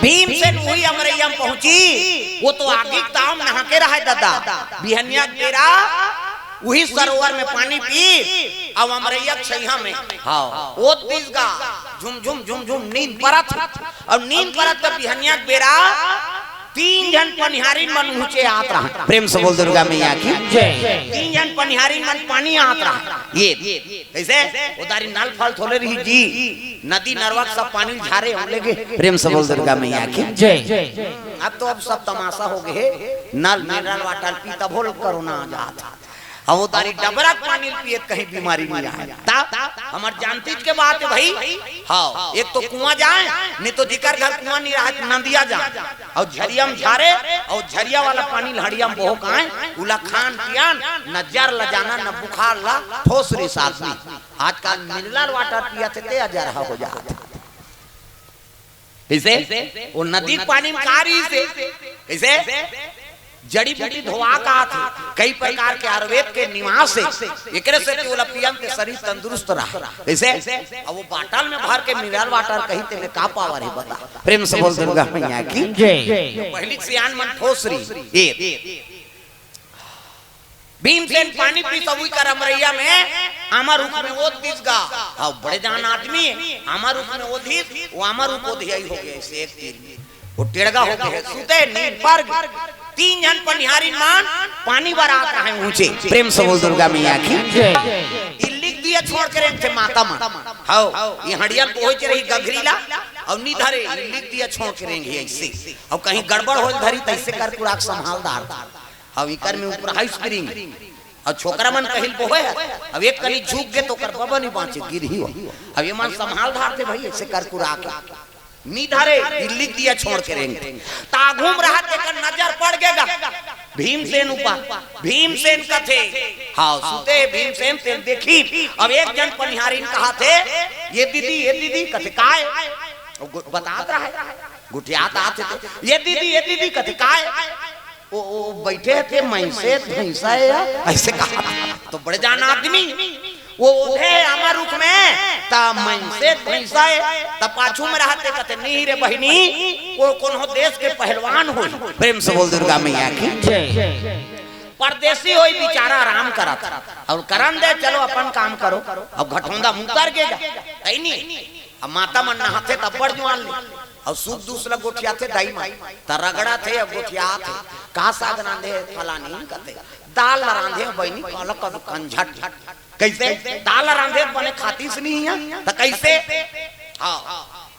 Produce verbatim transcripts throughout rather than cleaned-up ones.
भीमसेन उही अमरैया में पहुंची, वो तो आगी के ताव में नहा के रहय ददा। बिहनिया के बेरा उही सरोवर में पानी पी, अउ अमरैया के छइहा में, हाँ, ओत दिस गा, झुम झुम झुम झुम नींद परत, अउ नींद परत त बिहनिया के बेरा तीन झन पनिहारिन मन उहचे आत रहय। प्रेम से बोल दुर्गा मैया की। जय। तीन झन पनिहारिन मन पानी आत रहय। ये कइसे? ओ दारी नल फल थोले रही जी, नदी नरवा के सब पानी झारे, हम लेगे। प्रेम से बोल दुर्गा मैया की। जय। अब तो अब सब तमाशा हो गे हे, नल मिनरल वाटर पी तभो ल कोरोना आ जात। अब ओ दारी डबरा के पानी ल पिए त कहीं बीमारी नइ आय। त हमर जानतीच के बात हे भई। हाँ, एक तो कुआं जाय, नइ तो जेकर घर कुआं नइ रहय त नदिया जाय, अउ झरिया में झारे, अउ झरिया वाला पानी ल हड़िया में बोहो के आय, उला खान पियन, न जर ल जाना, न बुखार ल, ठोस रहिस आदमी। आजकल मिनरल वाटर पियत हे ते अजरहा हो जात। कइसे? ओ नदी के पानी में का रहिस हे? कइसे? जड़ी बूटी धोवा के आत हे, कई प्रकार के आयुर्वेद के निवास हे, एकरे सेती ओला पियन ते शरीर तंदुरुस्त रहय। कइसे? अब वो बाटल में भर के मिनरल वाटर कही, तेमे का पावर हे बता? प्रेम से बोल दुर्गा मैया की। जय। पहिली के सियान मन ठोस रहिस। ये भीमसेन पानी पीस, अउ उही कर अमरैया में आमा रूख में ओत दिस गा। हाँ, बड़े जान आदमी, आमा रूख में ओधिस, वो आमा रूख ओधियाई हो गे से एक तीर में। वो टेड़गा हो गे हे, सुते नींद पर गे। तीन झन पनिहारिन मन पानी बर आत रहय उहचे। प्रेम से बोल दुर्गा मैया की। जय। इल्ली के दिया छोड़ के रेंगथे माता मन। हव, ये हड़िया ल बोहच रही गघरी ला, अउ नइ धरे, इल्ली के दिया छोड़ के रेंगही अइसे। अउ कहीं गड़बड़ होय ल धरी त अइसे कर कुरा के संभाल डारथे। अब इकर में ऊपर हाई स्प्रिंग, अउ छोकरा मन कहिल बोहे हे, अब एक कनी झुक गे त ओकर बबा नइ बांचे, गिरही हो। अब ये मन संभाल डारथे भई, अइसे कर कुरा के। नइ धरे, इल्ली के दिया छोड़ के रेंगथे। त आघू म रहय तेकर नजर पड़ गे गा भीमसेन ऊपर। भीमसेन कथे, हाँ, सुते हे भीमसेन, तेन देखही। अब एक झन पनिहारिन कहत हे, "ये दीदी, ये दीदी," कथे, "काय?" वो गो-, बतात रहय, गोठियात आत हे ते, "ये दीदी, ये दीदी," कथे, "काय?" ओ, ओ, बइठे हे ते मइसे भइंसा हे या? अइसे कहा। त बड़े जान आदमी, वो ओधे आमा रूख में, त मइसे भइंसा हे, त पाछू में रहय ते कथे, "नहीं रे बहिनी, वो कोनो देश के पहलवान होही।" प्रेम से बोल दुर्गा मैया की। जय। परदेसी होही बिचारा आराम करत हे। अउ करन दे, चलो अपन काम करो। अब घटौंदा मुंह कर गे गा। अइ नी? अब माता मन नहाथे त अब्बड़ जुआन ले। अउ सुख दुख ल गोठियाथे दाई मन। त रगड़ाथे अउ गोठियाथे। "का साग रांधे हे फलानी?" कथे, "दाल ल रांधे हे बहिनी, काला कदू कंझट।" कइसे? दाल ल रांधे हे त बने खातिस नइ हे, त कइसे? हाँ।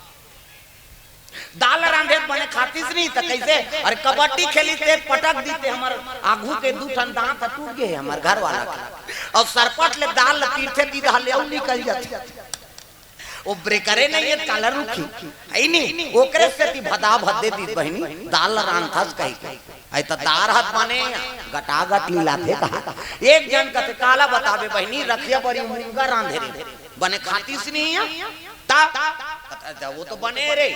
दाल ल रांधे हे त बने खातिस नइ हे, त कइसे? अरे कबड्डी खेलिस ते पटक दिस ते हमर आघू के दू ठन दांत ह टूट गे हे हमर घर वाला के। अउ सरपट ले दाल ल तीरथे दीदा ले अउ निकल जाथे। ओ ब्रेकरे नइ हे त काला रुकही, हइ नी? ओकरे सेती भदा भद्दे दिस बहिनी, दाल ल रांधथस कहिके। अइ त दार ह त बने गटागट लीलाथे कहा। एक झन कथे, "काला बताबे बहिनी, रखिया बरी मुनगा रांधे रे, बने खातिस नइ हे।" त, त, त, वो तो बने रे,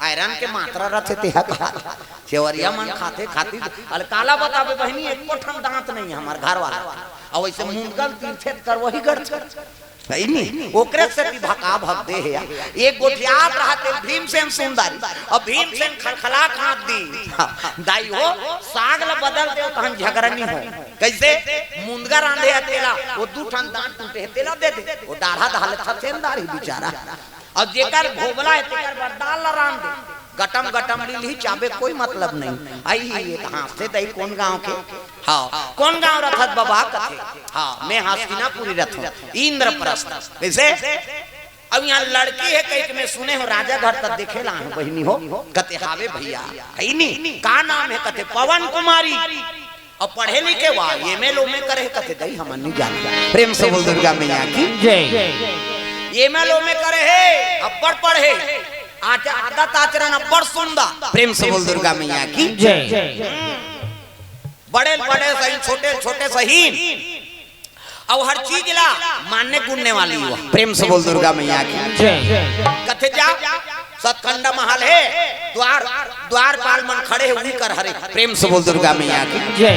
आयरन के मात्रा रथे तेहा कहा। सेवरिया मन खाथे, खातिस, अरे काला बताबे बहिनी, एको ठन दांत नइ हे हमर घर वाला। अउ अइसे मुनगा ल तीरथे त करवही गड़थे। हइ नी? ओकरे सेती भका भक दे हे। एक गोठियात रहय ते भीमसेन सुंदर, अउ भीमसेन खलखला के हाथ दिस। दाई हो, साग ल बदल दे, तहन झगरनी हो। कइसे? मुनगा रांधे हे तेला, वो दू ठन दांत टूटे हे, तेला दे दे। वो डाढ़ा दाल थथेन दार ही बिचारा। अउ जेकर भोबला हे, तेकर बर दाल ल रांध दे। गटम गटम लीलही चाबे कोई मतलब नहीं। अइ ही एक हाँसथे दई कोन गांव के? हाँ, कोन गांव रथस बबा कथे? हाँ, मैं हस्तिनापुरी रथों, इंद्रप्रस्थ। कइसे? अब इहाँ लड़की हे कहिके मैं सुने हों, राजा घर तक देखे ला हों बहिनी हो। कथे हावे भइया, हइ नी? का नाम हे? कथे पवन कुमारी। अब पढ़े लिखे वा, एम ए ल ओम ए करे हे, कथे दई हमन नइ जाने। प्रेम से बोल दुर्गा मैया की। जय। एम ए ल ओम ए करे हे, अब्बड़ पढ़े, आच-, आदत आचरण अब्बड़ सुंदर। प्रेम से बोल दुर्गा मैया की। जय। बड़े बड़े सही, छोटे छोटे सही, अउ हर चीज ला मानने गुनने वाली हो। प्रेम से बोल दुर्गा मैया की। जय। कथे जा, सतखंडा महल हे, द्वार, द्वारपाल मन खड़े हे, उही कर हरे। प्रेम से बोल दुर्गा मैया की। जय।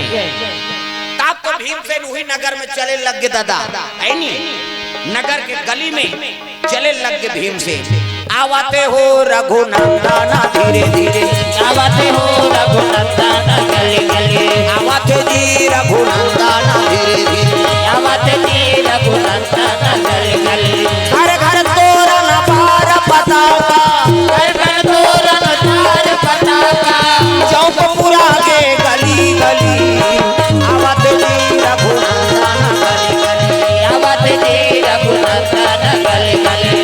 तब तो भीमसेन उही नगर में चले लग गे ददा, हइ नी? नगर के गली में चले लग गे भीमसेन। आवत हो रघुनंदन धीरे धीरे, आवत हो रघुनंदन गले गले, आवत जी रघुनंदन धीरे धीरे, आवत जी रघुनंदन गले गले। घर घर तोरन पार पताका, घर घर तोरन पार पताका, चौकपुरा के गली गली, आवत जी रघुनंदन गले गले, आवत जी रघुनंदन गले गले।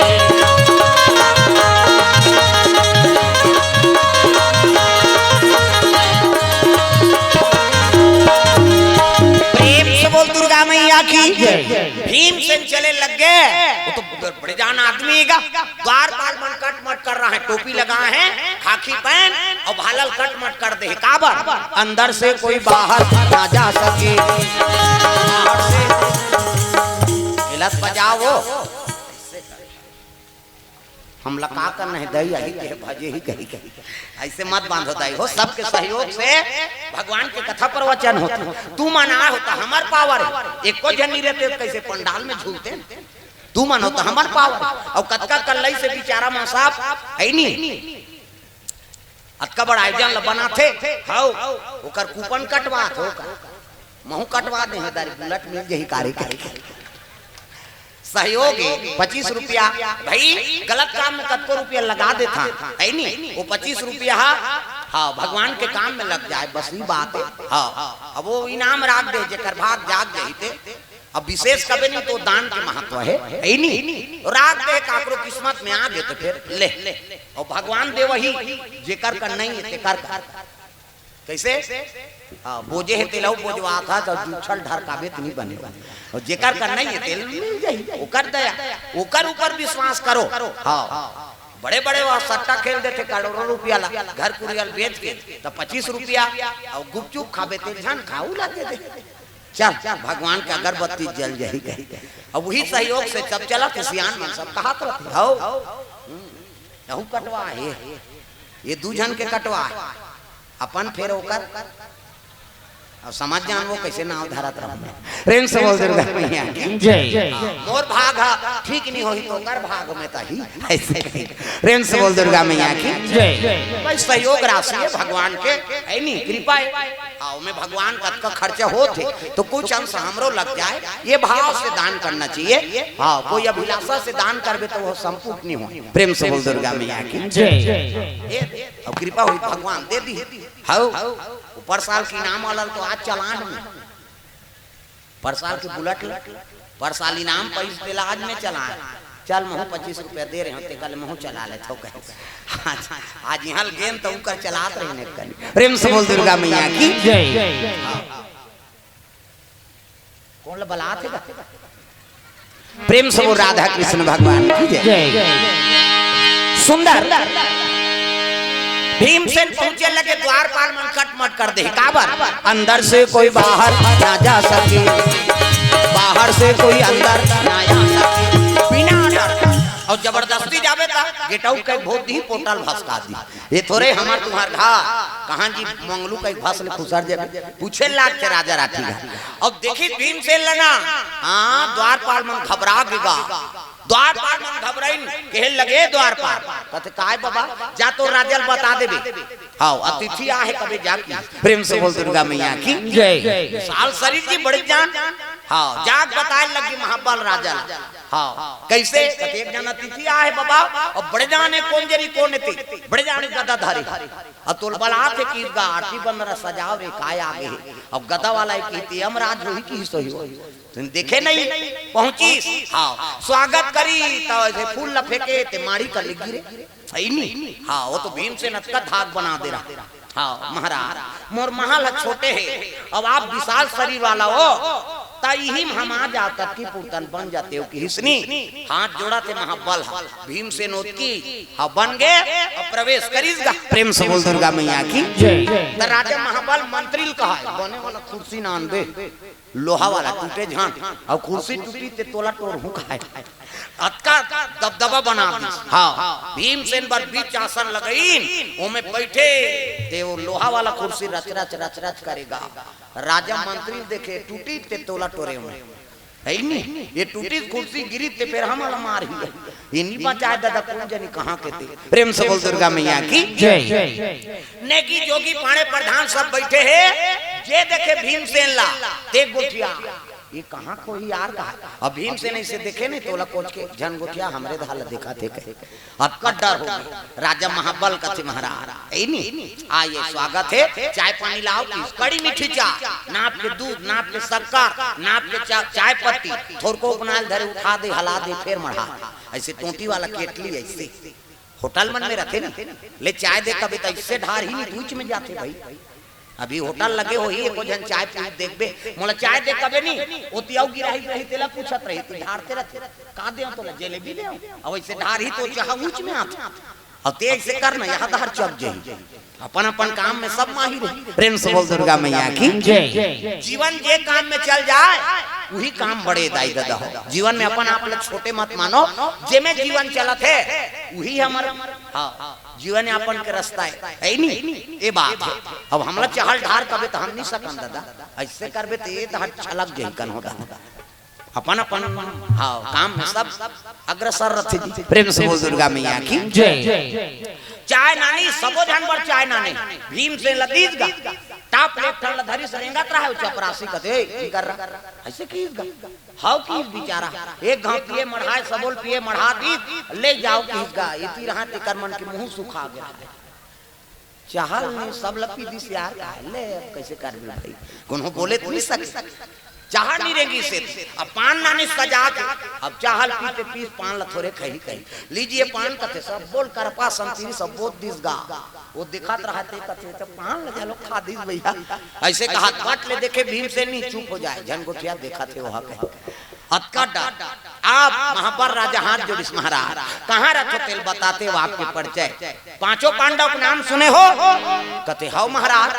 प्रेम से बोल दुर्गा मैया की। भीमसेन चले लग गए, वो तो बड़े जान आदमी है, द्वारपाल मन कट मट कर रहा है, टोपी लगाए हैं, खाकी पहन और भालल कट मट कर दे, काबर? अंदर से कोई बाहर ना जा सके। बाहर से गलत बजाओ, हमला का करना है दई, यही के भजे ही कही कही। ऐसे मत बांधो दाई हो, सबके सहयोग से भगवान के कथा प्रवचन होता। तू मन आए होता, हमर पावर है, एको जन नहीं रहते, कैसे पंडाल में झूलते? तू मन होता, हमर पावर। और कतका कल्लई से बिचारा मां साहब है नी, अतका बड़ा आयोजन ल बनाथे, हौ, ओकर कूपन कटवा थो का? महू कटवा दे, दारी बुलेट मिल जही, कारी कारी। सहयोग है, पच्चीस रुपया। भाई, गलत काम में कतको रुपया लगा देथा, है नी? वो पच्चीस रुपया हा, हाँ, भगवान के काम में लग जाए, बस ये बात है। हाँ, अब वो इनाम राख दे, जेकर भाग जाग जाई ते। अब विशेष कबे नहीं तो दान के महत्व है, है नी? राख दे, काकरो किस्मत में आ गए तो फिर ले। और भगवान दे वही, जेकर कर नहीं है, तेकर कर। कैसे? हाँ, बोझे है तेलहु बोझवा था, तो जूठल ढरकाबे त नहीं बने। और जेकर कर नहीं है, तेल मिल जाई, ओकर दया, ओकर ऊपर विश्वास करो। हाँ, बड़े बड़े वह सट्टा खेल देते, करोड़ों रुपया ला, घर कुरियल बेच के, तो पच्चीस रुपया और गुपचुप खाबे, तेल झन खाऊ ला दे दे। चल, चल, भगवान के अगरबत्ती जल जाई कही। अब वही सहयोग से सब चला थे, सियान मन सब कहा तो रहते, हौ। हम्म, यहू कटवा है, ये दू झन के कटवा है, अपन फेर ओकर। अब समझ जान वो कैसे नाव धरत रहो। प्रेम से बोल दुर्गा मैया की। जय। मोर भाग हा ठीक नहीं होही तो ओकर भाग में तही। ऐसे कही। प्रेम से बोल दुर्गा मैया की। जय। भाई सहयोग राशि है भगवान के, है नी, कृपा है। हाँ, ओमे भगवान कतका खर्चा होत हे, तो कुछ अंश हमरो लग जाए, ये भाव से दान करना चाहिए। हाँ, कोई अभिलाषा से दान करबे तो वो संपूर्ण नहीं हो। प्रेम से बोल दुर्गा मैया की। जय। ये, अब कृपा हुई, भगवान दे दी। हाँ, ऊपर साल के इनाम वाला तो आज चलान में, पर साल के बुलेट ल, पर साल इनाम पैस तेला आज में चलाए। चल, महू पच्चीस रुपया दे रहे हो, ते कल महू चला ले थो कहे। आज, आज यहाँ गेम तो उकर चलात रहे ने कल। प्रेम से बोल दुर्गा मैया की। जय। कौन ला बलात है? प्रेम से बोल राधा कृष्ण भगवान की जय। जय। सुंदर। भीमसेन पहुंचे लगे, द्वारपाल मन कटमट कर दे। काबर? अंदर से कोई बाहर ना जा सके, बाहर से कोई अंदर ना आ सके, बिना डर। और जबरदस्ती जाबे ता गेटआउट के भोत दी, पोर्टल भसका दी। ये थोरे हमर तुम्हार घर, कहाँ जी मंगलू का एक भस ले खुसर जाबे, पूछे लाग के राजा राठी घर। अब देखी भीमसेन लना, हाँ, द्वारपाल मन घबरा गेगा। द्वारपाल मन घबराइन, कहे लगे द्वारपाल, कथे, "काय बाबा, जा तो राजा ल बता देबे।" हाँ, अतिथि आहे कबे जाकी। प्रेम से बोल दुर्गा मैया की। जय। साल शरीर जी बड़े जान। हाँ, जाग बताए लगी महाबल राजा ल। हाँ, कैसे? कथे, "एक जन अतिथि आहे बाबा, और बड़े जाने कोन जरी कोन एती, बड़े जाने गदा धारी। और तोल बलात हे कि गा आरती बंदना सजाव रे, काय आगे हे।" अब गदा वाला ही कहती, "यमराज वही की सही हो।" तुम देखे नहीं, पहुंची, हाँ, स्वागत करी, तो ऐसे फूल ल फेंके, ते मारी कर ले गिरे। सही नहीं, हाँ, वो तो भीमसेन अतका धाक बना दे रहा। हाँ, महाराज, मोर महल ह छोटे हे, अब आप विशाल शरीर वाला हो, ता इही म हम आ जात की पूर्तन बन जाते हो कि हिसनी। हाथ जोड़ा थे महाबल ह, भीमसेन ओतकी, हाँ, बन गए, अब प्रवेश करीस गा। प्रेम से बोल दुर्गा मैया की। जय। त राजा महाबल मंत्री ल कहा, "बने वाला कुर्सी ना आन दे।" लोहा वाला टूटे झान, अउ कुर्सी टूटी ते तोला टोरहूं खाए। अतका दबदबा बना दिस। हाँ, भीमसेन बर बीच आसन लगइन, ओमे बैठे, ते वो लोहा वाला कुर्सी रच रच, रच रच करेगा। राजा मंत्री देखे, टूटी ते तोला टोरे ओमे। हे नी? ये टूटिस कुर्सी गिरिस ते फेर हमला मारही। ये नी बचाय ददा, कोन जनी कहाँ के ते। प्रेम से बोल दुर्गा मैया की जय। नेकी जोगी पाड़े प्रधान सब बइठे हे, जे देखे भीमसेन ला, ते गोठिया। ये कहाँ के होही यार, कहा। अब भीमसेन अइसे देखे नहीं, तोला कोच के झन गोठिया, हमरे धार ला देखाथे कहे। अतका डर होगे। राजा महाबल कथे महाराज, हे नी? आइए, स्वागत हे, चाय पानी लाव, कड़ी मीठी चाय, नाप के दूध, नाप के शक्कर, नाप के चा-, चाय पत्ती, थोरको बनाय ल धरे, उठा दे, हला दे, फेर मढ़ा। अइसे टोंटी वाला केटली अइसे। होटल मन में रथे ना, ले चाय दे कबे त अइसे ढारही नी, दूच में जाथे भाई। अभी होटल लगे होही, एको झन चाय पीत देखबे, मोला चाय दे कबे नी, ओती अउ गिराही रही, तेला पूछत रही, तू ढारते रथे, का देव तोला, जलेबी देव? अब अइसे ढारही त चाह ऊंच में आथे। अब ते अइसे कर ना, यहाँ धार चप जाही। अपन अपन काम में सब माहिर हे। प्रेम से बोल दुर्गा मैया की जय। जीवन जे काम में चल जाय, उही काम बड़े दाई ददा हो। जीवन में अपन आप ल छोटे मत मानो, जेमे जीवन चलत हे, उही हमर, हाँ, जीवन यापन के रस्ता हे, हे नी? ये बात हे। अब हमला चाह ल ढार कबे त हम नी सकन ददा, अइसे करबे त ये त छलक जाही कन हो ददा। अपन अपन, हाँ, काम में सब अग्रसर रथे जी। प्रेम से बोल दुर्गा मैया की जय। चाय नानी, सबो झन बर चाय नाने। भीमसेन ल दीस गा, टाप ले एक ठन ल धरिस, रेंगत रहा, चपरासी कथे, "ए, की कर रहा? अइसे किहिस गा?" हव किहिस बिचारा, एक घांव पिए मढ़ाय, सबो ल पिए मढ़ा दीस, ले जाव किहिस गा, एती रहा तेकर मन के मुंह सुखा गे। चाह ल नी, सब ल पी दीस यार, ले अब कइसे करबे भाई, कोनो बोले त नी सके। चाह नी रेंगिस हे, अब पान नानिस सजा के, अब चाह ल पीते पीस पान ल थोरे खही खही, "लीजिए पान," कथे, सबो ल करपा संतीरी सबो ल दीस गा। वो देखत रहा ते कथे, "त पान ल घलो खा दीस भइया।" अइसे कहत बट ले देखे भीमसेन नी चुप हो जाय, झन गोठिया देखत हे ओहा कहे। अतका डर। अब महाबल राजा हाथ जोड़िस, "महाराज, कहाँ रथो तेला बतातेव आपके परिचय। पांचों पांडव के नाम सुने हो?" कथे, "हव महाराज।"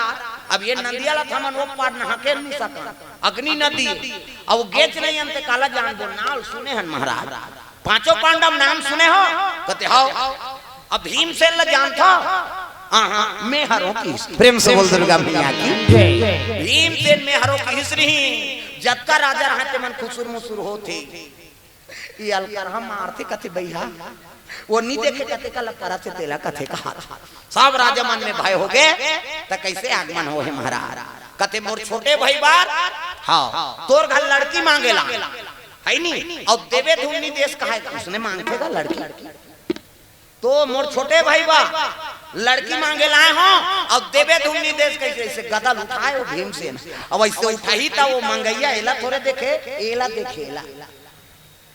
अब ये नदिया ल त हमन ओ पार नहा के नी सकन, अग्नि नदी, अउ गेच नहीं अंते काला जान दो, नाव सुने हन महाराज। "पांचों पांडव नाम सुने हो?" कथे, "हव।" "अब भीमसेन ल जानथो?" "हाँ, हाँ, मैं हरों किहिस।" प्रेम से बोल दुर्गा मैया की जय। भीमसेन मैं हरों किहिस रही, जतका राजा रहा ते मन खुसुर मुसुर होथे। ये अलकरहा मारथे कथे भइया, वो नी देखे कथे का लपरा से तेला कथे कहा। सब राजा मन में भय होगे, त कइसे आगमन होहे महाराज? कथे, "मोर छोटे भाई बर, हाँ, तोर घर लड़की मांगे ला, हे नी? अउ देबे धुन नी देस कहाय, त ओइसने मांगथे गा लड़की।" तो मोर छोटे भाई बर लड़की मांगे ल आय हों, अउ देबे धुन नी देस कहिके अइसे गदा ल उठाय ओ भीमसेन। अब अइसे उठाही त ओ मंगइया एला थोरे देखे, एला देखे, एला।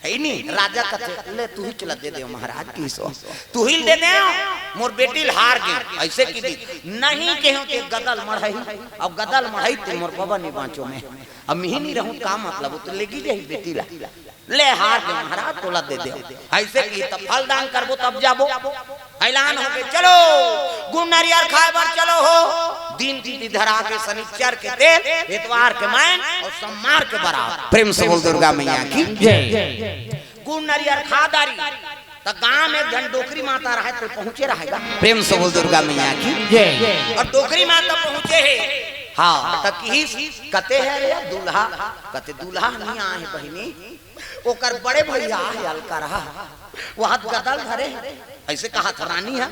हे नी, राजा कथे, "ले तुही के ल दे देव महाराज," किहिस ओ। "तुही ल दे देव, मोर बेटी ल हार गेंव।" अइसे किहिस, "नहीं केहेंव ते गदा ल मढ़ही, अब गदा ल मढ़ही ते मोर बबा नी बांचों मैं। अब मिही नी रहूं, का मतलब, ओ तो लेगी जाही बेटी ला।" "ले हार गेंव महाराज, तोला दे देव।" अइसे किहिस, "तब फल दान करबो तब जाबो।" ऐलान होगे, "चलो गुड़ नरियर खाय बर चलो हो।" दिन तिथि धरा के शनिचर के दिन, एतवार के मइन अउ सोमवार के बरात। प्रेम से बोल दुर्गा मैया की जय। गुड़ नरियर खा डारी, त गांव में एक झन डोकरी माता रहय, त पहुंचे रहय गा। प्रेम से बोल दुर्गा मैया की जय। अउ डोकरी माता पहुंचे हे, हाँ, त किहिस, "कते हे रे दूल्हा?" कथे, "दूल्हा नी आय हे बहिनी, ओकर बड़े भइया हे अलकरहा, वो हाथ गदा ल धरे हे।" अइसे कहत रानी ह,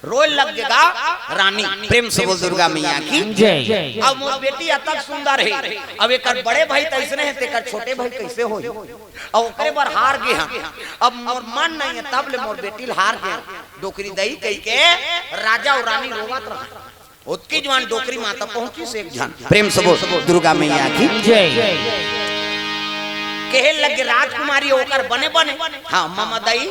रोय लग गे गा रानी। प्रेम से बोल दुर्गा मैया की जय। "अब मोर बेटी अतक सुंदर हे, अब एकर बड़े भाई त अइसने हे, तेकर छोटे भाई कइसे होही? अउ ओकरे बर हार गे हंव, अब मोर मन नइ हे, तब ले मोर बेटी ल हार गे हंव।" डोकरी दई कहिके राजा अउ रानी रोवत रहय। ओतकी जुवार डोकरी माता पहुंचिस एक झन। प्रेम से बोल दुर्गा मैया की जय। कहे लगे राजकुमारी ओकर बने बने, हाँ, ममा दाई,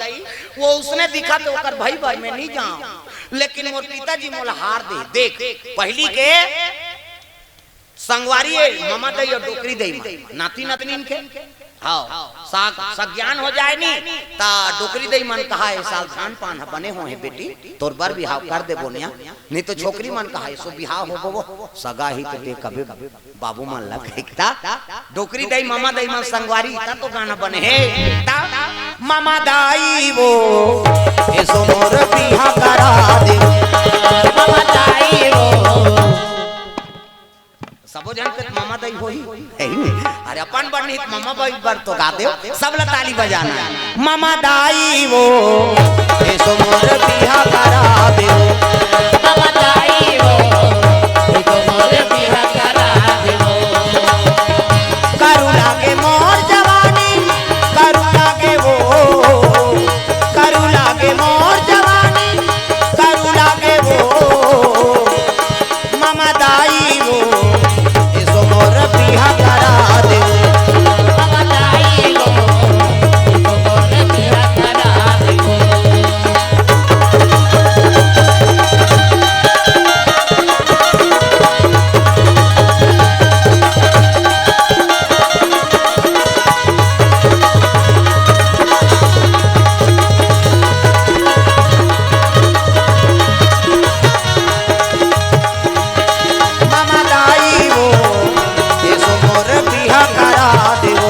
वो ओइसने दिखत हे ओकर भाई बर मैं नी जानंव, लेकिन मोर पिताजी मोला हार दे। देख, पहिली के संगवारी हे ममा दाई अउ डोकरी दाई मा, नाती नतनीन के, हाँ, सा-, सज्ञान हो जाय नी, त डोकरी दाई मन कहय, "ए साल धान पान ह बने होहे बेटी, तोर बर बिहाव कर देबो निया।" नी तो छोकरी मन कहय, "ए सो बिहाव होबो वो, सगा ही तो ते कबे बाबू मन ला कहिके।" त डोकरी दाई, ममा दाई मन संगवारी, त तो गाना बने हे। त ममा दाई वो, ए सो मोर बिहाव करा दे। ममा दाई वो। सबो झन के ममा दाई होही। हे नी? अरे अपन बर नहीं, ममा बाई बर तो गा देव, सब ला ताली बजाना हे। ममा दाई वो, एसो मोर बिहा करा देव। ममा दाई वो, एसो मोर बिहा करा देव। करू लागे मोर जवानी, करू लागे वो, करू लागे मोर जवानी, करू लागे वो। ममा दाई वो, एसो मोर बिहा करा देव। ममा दाई वो, एसो मोर बिहा करा देव। ममा दाई वो, एसो मोर बिहा करा देव।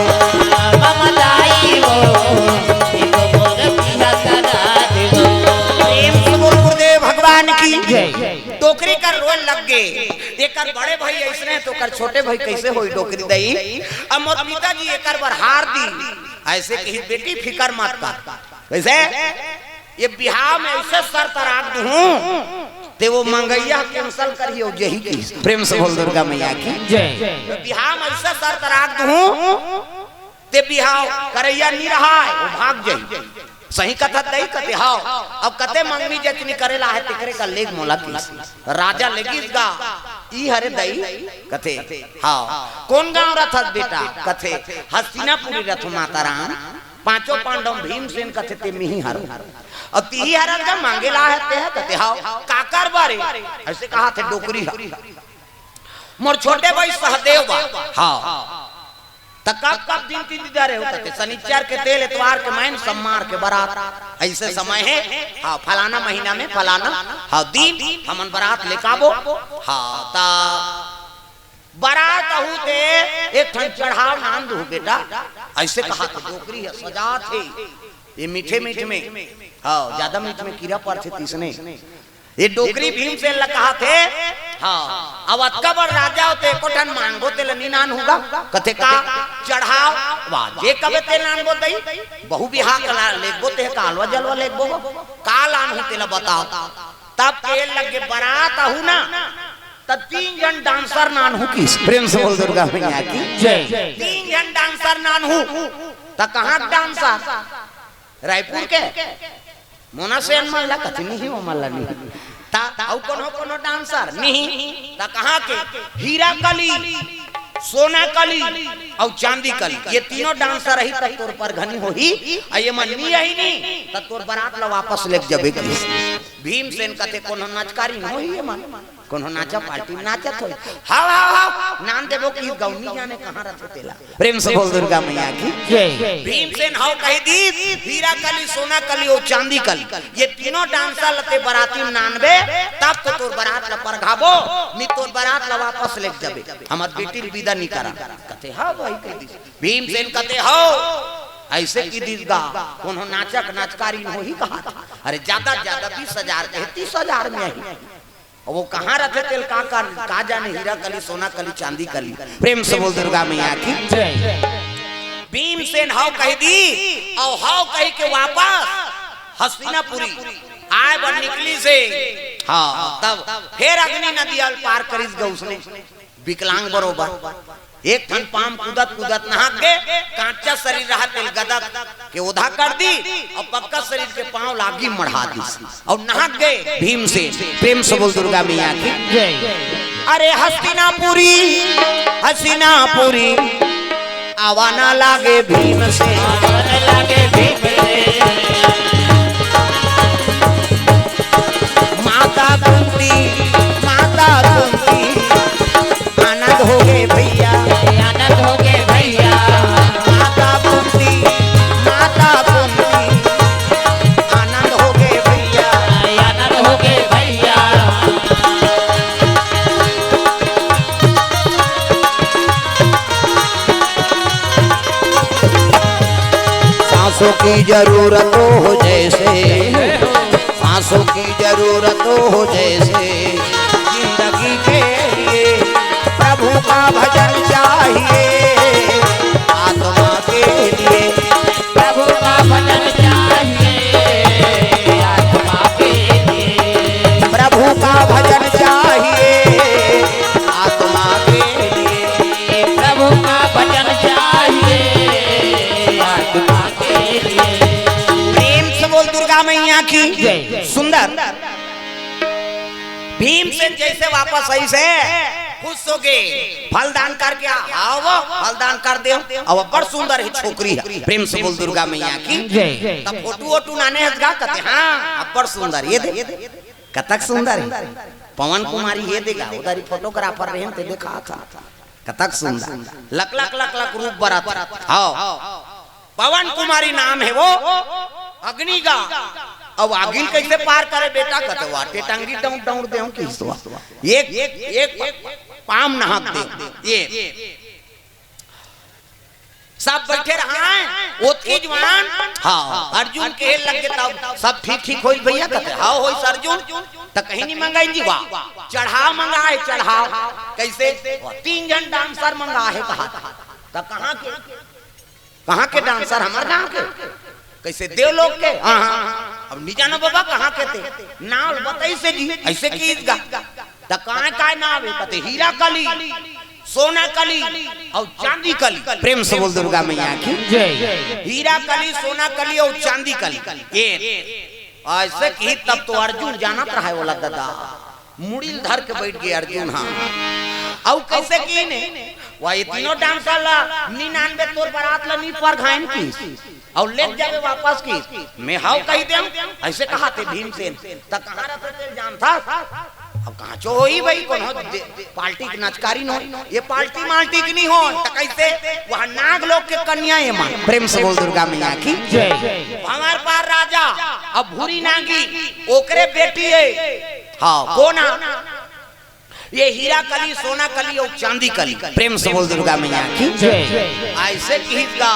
ममा दाई वो, एसो मोर बिहा करा देव। प्रेम से बोल गुरुदेव भगवान की। जय। डोकरी कर रोए लग गे। एकर बड़े भाई अइसने हे, त ओकर छोटे भाई कइसे होही डोकरी दई? अब मोर पिताजी एकर बर हार दीन। अइसे कहिस, "बेटी, फिकर मत कर।" कइसे? "ये बिहाव में अइसे शर्त राख दूहूं, ते वो मंगइया cancel करही अउ जही।" कहिस। प्रेम से बोल दुर्गा मैया की। जय। "ये बिहाव में अइसे शर्त राख दूहूं, ते बिहाव करइया नी रहय, वो भाग जही।" सही कथस दई? कथे, "हव।" अब कथे, "मंगनी जचनी करे ला हे, तेकरे कर लेग मोला।" कहिस। राजा लेगिस गा, "ई हरे दई?" कथे, "हव।" "कोन गांव रथस बेटा?" कथे, "हस्तिनापुरी रथों माता राम।" पांचों पांडव भीमसेन कथे, "ते मिही हरो।" "अब तिही हरस गा, मांगे ला हे ते ह?" कथे, "हव।" "काकर बर?" अइसे कहाथे डोकरी ह। "मोर छोटे भाई सहदेव बर।" "हव।" "त कब कब दिन तिथि धरे हो?" कथे, "सनिचर के तेल, एतवार के मैन, सम्मार के बरात।" अइसे समय हे, हाँ, फलाना महीना में फलाना, हाँ, दिन हमन बरात लेकाबो। हाँ, त बरात आहू ते एक ठन चढ़ाव नान दूहू बेटा। अइसे कहाथे डोकरी ह, सजाथे। ये मीठे मीठ में, हाँ, जादा मीठ में कीरा परथे तइसने। ये डोकरी भीमसेन ल कहाथे, हाँ, अब अतका बड़ राजा हो ते एको ठन मांगबो तेला नी नानहू गा। कथे का? चढ़ाव, वाह, जे कबे ते नानबो दई, बहू बिहाव ला लेगबो ते ह, कालवा जलवा लेगबो, का लानहू तेला बताव। तब कहे लगे बरात आहू ना, त तीन झन dancer नानहू कहिस। प्रेम से बोल दुर्गा मैया की जय। तीन झन dancer नानहू। त कहाँ के dancer? रायपुर के? मोना सेन मन ला कथे नहीं, वो मन ला नहीं। त अउ कोनो कोनो dancer नहीं। त कहाँ के? हीरा कली, सोना कली अउ चांदी कली, ये तीनों dancer रही त तोर परघनी होही। अउ ये मन नी आही नी, त तोर बरात ला वापस लेग जबे कहिस। भीमसेन कथे कोनो नचकारी नी होही ये मन। कोनो नाचा पार्टी में नाचत होही। हव, हव, हव, नान देबो कहिस, गौनी जाने कहाँ रथे तेला। प्रेम से बोल दुर्गा मैया की जय। भीमसेन हव कहि दीस, हीरा कली, सोना कली अउ चांदी कली, ये तीनों dancer ल ते बराती में नानबे, तब तो तोर बरात ला परघाबो, नी तोर बरात ला वापस लेग जबे। हमर बेटी ल बिदा नी करा। कथे, हाँ भाई, कहि दीस। भीमसेन कथे, हव, अइसे कहि दीस गा, कोनो नाचक नचकारी नी होही कहा। अरे, जादा जादा बीस हजार कहे, तीस हजार में आही। अब वो कहाँ रथे तेल का, का, का जाने, हीरा कली, सोना कली, चांदी कली। प्रेम से बोल दुर्गा मैया की जय। भीमसेन हव कहि दीस, अउ हव कहि के वापस हस्तिनापुरी आय बर निकलिस हे। हाँ, तब फेर अग्नि नदिया ल पार करिस गा उसने। विकलांग बरोबर। एक ठन पांव कूदत कूदत नहक गे, कांचा शरीर रहा तेल गदत के ओधा कर दीस, अउ पक्का शरीर के पांव ल आगी मढ़ा दीस, अउ नहक गे भीमसेन। प्रेम से बोल दुर्गा मैया की जय। अरे हस्तिनापुरी, हस्तिनापुरी, आवा ना लागे भीमसेन। आवा ना लागे भीमसेन। माता कुंती, माता कुंती, आनंद होगे भैया। आनंद होगे भैया। माता कुंती, माता कुंती, आनंद होगे भैया। आनंद होगे भैया। सांसों की जरूरत हो जैसे, सांसों की जरूरत हो जैसे, जिंदगी के लिए प्रभु का भजन चाहिए। भीमसेन जइसे वापस आइस हे, खुश होगे। फल दान करके आ, आओ, फल दान कर देव। अब अब्बड़ सुंदर हे छोकरी हे। प्रेम से बोल दुर्गा मैया की। जय। तब फोटो वोटो नाने हस गा, कथे, हाँ, अब्बड़ सुंदर, ये दे, कतक सुंदर हे। पवन कुमारी ये दे गा, उधर ही फोटोग्राफर रहे ते देखा था। कतक सुंदर, लक लक लक लक रूप बरत। हाँ, पवन कुमारी नाम हे वो, अग्नि गा। अब आगिल कइसे पार करे बेटा, कथे, वाटे टंगी डौड़ डौड़ देव किहिस तो। एक, एक पाम नहाक दे, ये। सब बइठे रहय, ओतकी जुवार, हाँ, अर्जुन कहे लग गे तब, सब ठीक ठीक होइस भइया, कथे, हाँ होइस अर्जुन, त कहीं नहीं मंगाइन जी, वाह, चढ़ाव मंगाय, चढ़ाव, कइसे? तीन झन डांसर मंगाय हे कहा, त कहाँ के? कहाँ के डांसर? हमर गांव के। कइसे? देवलोक के। हाँ, हाँ, हाँ। अब नी जानो बाबा कहाँ के ते। नाव बताइस हे जी, अइसे किहिस गा। त काय काय नाव हे? कथे हीरा कली, सोना कली अउ चांदी कली। प्रेम से बोल दुर्गा मैया की। जय। हीरा कली, सोना कली अउ चांदी कली। ये अइसे किहिस तब तो अर्जुन जानत रहय ओला ददा। मुड़ी ल धर के बइठ गे अर्जुन ह। अउ कइसे किहिस ने? वा, ये तीनों डांसर ला नी नानबे, तोर बरात ला नी परघाएन किहिस। अउ लेग जाबे वापस किहिस। मैं हव कहि देंव, अइसे कहाथे भीमसेन। त कहाँ रथे तेला जानथस? अब कहाँ चो होही भई, कोनो दे-, पार्टी के नचकारी नो, ये पार्टी मार्टी के नी हो, त कइसे? वहाँ नाग लोग के कन्या ये मन। प्रेम से बोल दुर्गा मैया की। जय। हमार पार राजा, अब भूरी नागी, ओकरे बेटी हे। हाँ, कोन हा? ये हीरा कली, सोना कली अउ चांदी कली। प्रेम से बोल दुर्गा मैया की। जय। अइसे किहिस गा।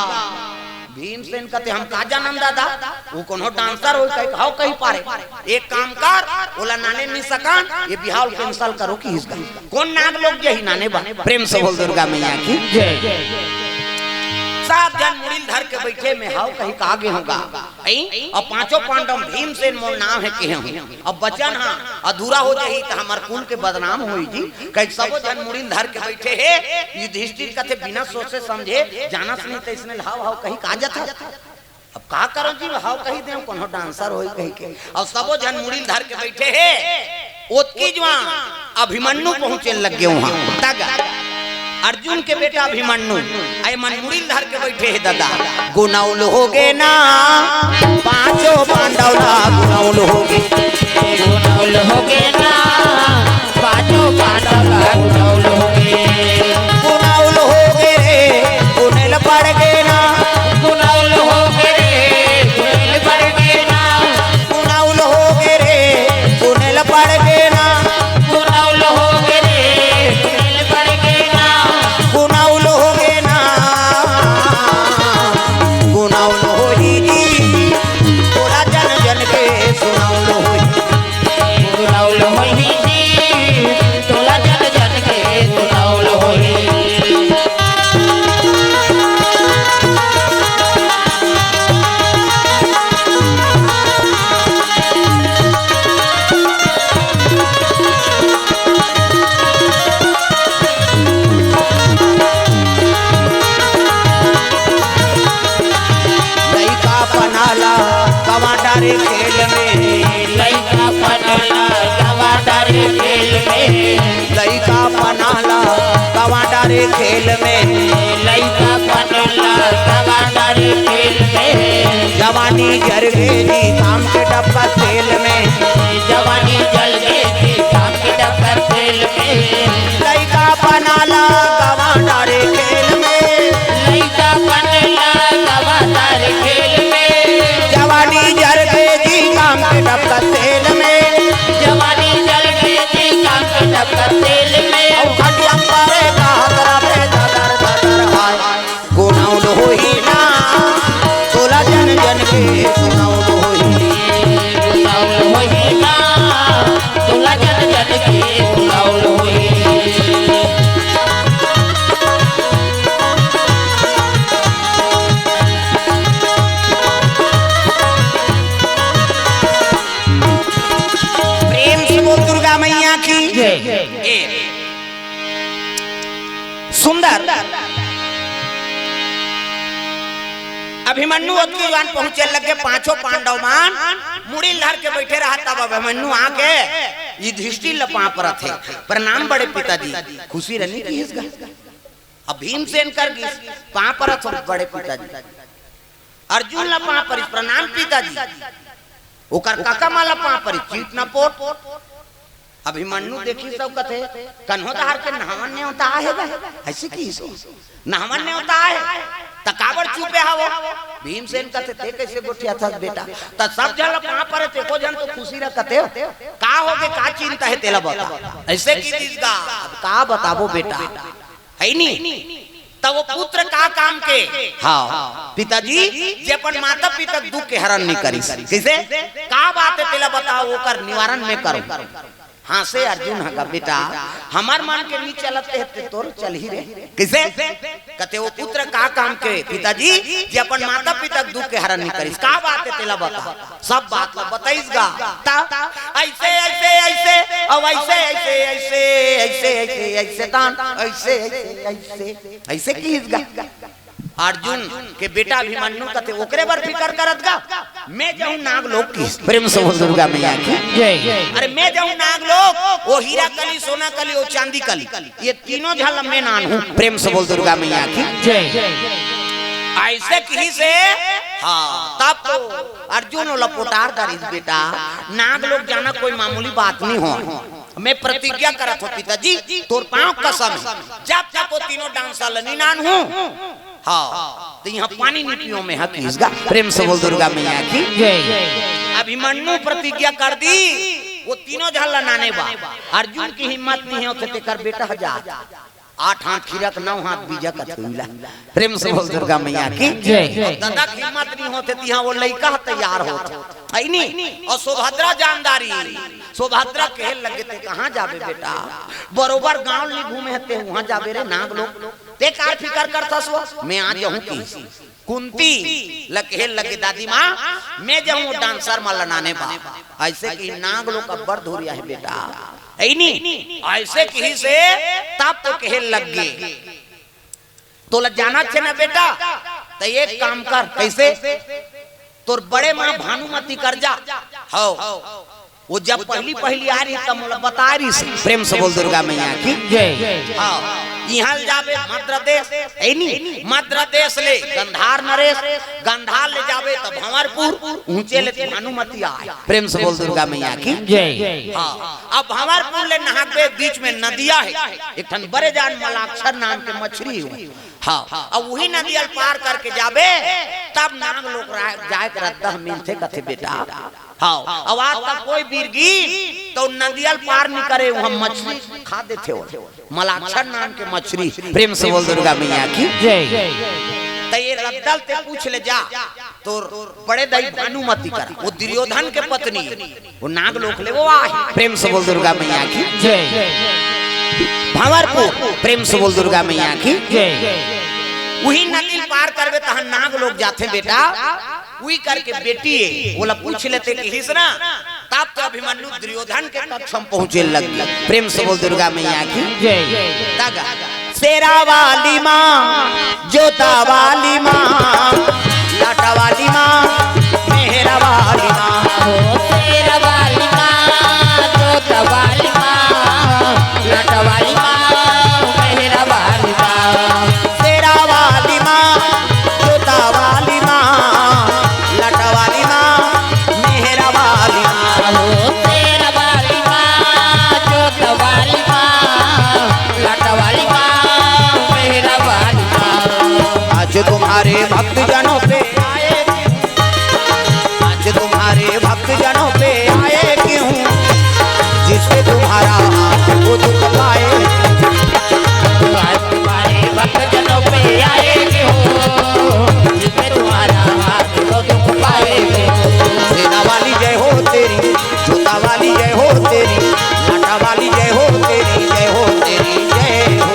भीमसेन कथे, हम का जानन ददा, वो कोनो डांसर होही कहि, हव कहि पारे। एक काम कर, ओला नाने नी सकन, ये बिहाव ल cancel करो किहिस गा। कोन नाग लोग जाही नाने बर? प्रेम से बोल दुर्गा मैया की। जय। सात झन मुड़ी ल धर के बइठे, मैं हव कहि का गे हंव गा। अई? अब पांचों पांडव भीमसेन मोर नाम हे किहे हंव। अब बचन हा अधूरा हो जाही त हमर कुल के बदनाम होही जी। कहि सबो झन मुड़ी ल धर के बइठे हे, युधिष्ठिर कथे बिना सोचे समझे, जानस नहीं त इसने ल हव हव कहि का जथा। अब का करो जी, हव कहि देंव, कोनो डांसर होही कहि के। अउ सबो झन मुड़ी ल धर के बइठे हे, ओतकी जुवार अभिमन्यु पहुंचे लग गे उहाँ। तग अर्जुन के बेटा अभिमन्यु, अई मन मुड़ी ल धर के बइठे हे ददा। गुनौल होगे ना, पांचों पांडव ला गुनौल होगे। गुनौल होगे ना, पांचों पांडव ला गुनौल होगे। गुनौल होगे रे, गुनेल पड़ गे ना। गुनौल होगे रे, गुनेल पड़ गे ना। गुनौल होगे रे, गुनेल पड़ गे ना। गुनौल होगे रे, गुनेल पड़ गे ना। गुनौल होगे ना। गुनौल होही जी, तोला जन जन के सुनौल होही। गुनौल होही जी, तोला जन जन के गुनौल होही। लइका पना ला गवा डारे खेल में। लइका पना ला गवा डारे खेल में। लइका पना ला गवा डारे खेल में। लइका पना ला गवा डारे खेल में। जवानी जर गे जी शाम के डब्बा तेल में। जवानी जर गे जी शाम के डब्बा तेल में। लइका पना ला गवा डारे खेल में। लइका पना ला गवा डारे खेल में। जवानी जर गे जी काम के डबका तेल में। जवानी जर गे जी काम के डबका तेल में। अउ खटिया परे का हतरा बे ददर ददर हाय। गुनौल होही ना, तोला जन जन के सुनौल होही। गुनौल होही ना, तोला जन जन के सुनौल होही। प्रेम से बोल दुर्गा मैया की। जय। ए, सुंदर। अभिमन्यु ओतकी जुवार पहुंचे लगे, पांचों पांडव मन मुड़ी ल धर के बइठे रहा, तब अभिमन्यु आके युधिष्ठिर ला पाँव परत हे, "प्रणाम बड़े पिताजी।" खुशी रनी किहिस गा। अब भीमसेन कर गिस, "पाँव परत हो बड़े पिताजी।" अर्जुन ला पाँव परिस, "प्रणाम पिताजी।" ओकर कका मन ला पाँव परिस, "चीट न पोट।" अभिमन्यु देखिस त कथे, "कन्हो डहर के नहावन नेवता आहे गा?" अइसे किहिस, "नहावन नेवता आहे, त काबर चुपे हवो?" भीमसेन कथे, "तें कइसे गोठियाथस बेटा? त सब झन ला पाँव परत हे, एको झन तो खुशी रह कथे हो। का होगे, का चिंता हे, तेला बता।" अइसे किहिस गा, "अब का बताबो बेटा, हइ नी?" त ओ पुत्र का काम के? हाँ, पिताजी, जे अपन माता पिता के दुख के हरण नइ करिस। कइसे? "का बात हे, तेला बताओ, ओकर निवारण मैं करूँ।" हाँसे अर्जुन ह गा, "बेटा, हमर मन के नइ चलत हे, ते तोर चलही रे।" कइसे? कथे, "ओ पुत्र का काम के, पिताजी, जे अपन माता पिता के दुख के हरण नइ करिस? का बात हे, तेला बता।" सब बात ला बताइस गा। त अइसे, अइसे, अइसे, अउ अइसे, अइसे, अइसे, अइसे, अइसे, अइसे, तान, अइसे, अइसे, अइसे, अइसे किहिस गा। अर्जुन के बेटा अभिमन्यु कथे, "ओकरे बर फिकर करत गा, मैं जाहूँ नाग लोक।" किहिस। प्रेम से बोल दुर्गा मैया की। जय। "अरे मैं जाहूँ नाग लोक, ओ हीरा कली, सोना कली, ओ चांदी कली, ये तीनों झन ला मैं नानहूँ।" प्रेम से बोल दुर्गा मैया की। जय। अइसे किहिस हे, हाँ, तब तो अर्जुन ओला पोटार डारिस, "बेटा, नाग लोक जाना कोई मामूली बात नइ हो। मैं प्रतिज्ञा करत हों पिताजी, तोर पाँव कसम हे, जब तक ओ तीनों डांसर ला नइ नानहूँ, हाँ, त इहाँ पानी नइ पीओं मैं हा," किहिस गा। प्रेम से बोल दुर्गा मैया की। जय। अभिमन्यु प्रतिज्ञा कर दिस, ओ तीनों झन ला नाने बर। अर्जुन के हिम्मत नइ होवत हे, तेकर बेटा ह जात, आठ हाथ खीरा के नौ हाथ बीजा कथे उइला। प्रेम से बोल दुर्गा मैया की। जय। अउ ददा के हिम्मत नइ होवत हे, तिहाँ ओ लइका ह तैयार होवत हे, हइ नी? अउ सुभद्रा जान डारिस, सुभद्रा कहे लगे, "तें कहाँ जाबे बेटा? बरोबर गाँव नइ घूमे हस, तें उहाँ जाबे रे नाग लोक। तें का फिकर करथस ओ? मैं आ जाहूँ।" किहिस। कुंती ला कहे लगे, "दादी माँ, मैं जाहूँ डांसर मन ला नाने बर।" अइसे किहिस, "नाग लोक अब्बड़ दूरिहा हे बेटा, हइ नी?" अइसे किहिस हे, तब तो कहे लगे, "तोला जाना हे ना बेटा, त एक काम कर।" कइसे? "तोर बड़े माँ भानुमती कर जा।" हव। ओ जब पहली पहली आय रहिस, त मोला बताय रहिस। प्रेम से बोल दुर्गा मैया की। जय। हाँ, इहाँ ले जाबे मद्र देश, हइ नी? मद्र देश ले गंधार नरेश, गंधार ले जाबे त भंवरपुर, उहें ले भानुमती आय। प्रेम से बोल दुर्गा मैया की। जय। हाँ, अब भंवरपुर ले नहाबे, बीच में नदिया हे, एक ठन बड़े जान मलाक्षर नाम के मछरी हे। हाँ, अब उही नदिया ल पार करके जाबे, तब नाग लोक रा-, जाय के रद्दा मिलथे कथे बेटा। हाँ, अब आज तक कोई बीर गिस, त नदिया ल पार नइ करे, उहाँ मछरी खा देथे ओ। मलाक्षर नाम के मछरी। प्रेम से बोल दुर्गा मैया की। जय। त ये रद्दा ल तें पूछ ले जा, तोर बड़े दाई भानुमती करा, ओ दुर्योधन के पत्नी, ओ नाग लोक ले ओ आय। प्रेम से बोल दुर्गा मैया की। जय। भंवरपुर, प्रेम से बोल दुर्गा मैया की। जय। उही नदी ल पार करबे, तहाँ नाग लोक जाथे बेटा। उही करके बेटी हे, ओला पूछ ले तें किहिस ना, तब तो अभिमन्यु दुर्योधन के कक्ष म पहुँचे लग गे। प्रेम से बोल दुर्गा मैया की। जय। तब गा, शेरा वाली माँ, जोता वाली माँ, लाटा वाली माँ, मेहरा वाली माँ। ओ शेरा वाली माँ, जोता वाली माँ, लाटा वाली माँ, मेहरा वाली माँ। शेरा वाली माँ, जोता वाली माँ, लाटा वाली माँ, मेहरा वाली माँ। ओ शेरा वाली माँ, जोता वाली माँ, लाटा वाली माँ, मेहरा वाली माँ। आज तुम्हारे भक्तजनों पे आए, आज तुम्हारे भक्तजनों पे आए क्यों, जिससे तुम्हारा हाथ वो दुख पाए। आज तुम्हारे भक्तजनों पे आए क्यों, जिससे तुम्हारा हाथ वो दुख पाए। शेरा वाली जय हो तेरी, जोता वाली जय हो तेरी, लाटा वाली जय हो तेरी, जय हो तेरी, जय हो।